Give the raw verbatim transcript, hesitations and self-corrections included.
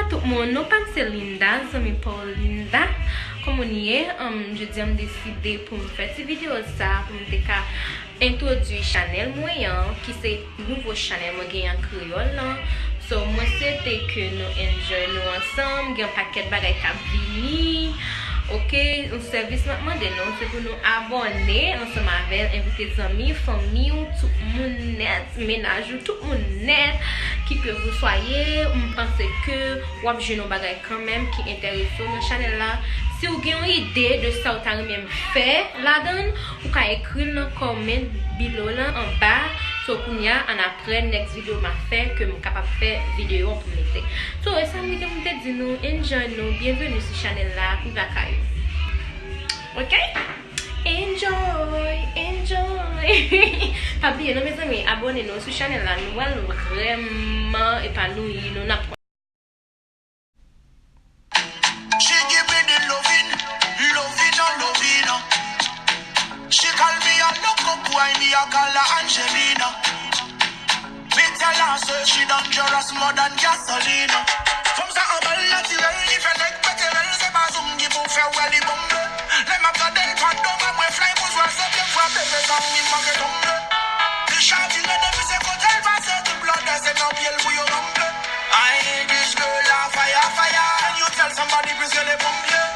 Tout moun, non pa m se Linda, zanmi pa w Linda. Kòman w ye? Um, jodi a m deside pou m fè ti videyo sa, pou m te ka entwodui chanèl mwen an, ki se nouvo chanèl mwen gen an kreyòl lan. So, mwen swete ke nou enjoy nou ansanm, gen pakèt bagay k ap vini. Oke, yon sèvis m ap mande nou, se pou nou abòne ansanm avè l, envite zanmi, fanmi w, tout moun nèt, mennaj ou, tout moun nèt, qui que vous soyez, m panse ke w ap jwenn yon bagay kanmenm ki enterese w nan chanèl la. Si w gen yon ide de sa w ta renmen m fè ladan l, ou ka ekri l nan comment below lan anba. So, kounye a, annapre, next video m ap fè, ke m kapab fè videyo an pou m mete. So, e sa m gen pou m te di nou, enjoy nou, byenveni sou chanèl la, ou lakay ou. Oke? Enjoy, enjoy. Pa bliye non, mezanmi, abòne nou sou chanèl la, nou pral vrèman epanoui nou, n ap She give me the loving, loving and loving. She call me a loco boy, me a call her Angelina. Me tell her say she dangerous more than gasoline. Fanm sa anbal natirèl, li fè nèg pete rèl, se pa zoom ki pou fè wè li bonbe. Lè m ap gade l pa do mwen, mwen fly pou zwazo byen frape, mezanmi m manke tonbe. Li chavire depi se kote l pase, tout blòdè se nan pye l pou yo ranpe. Ay, this girl a fire, fire. Can you tell somebody please rele ponpye?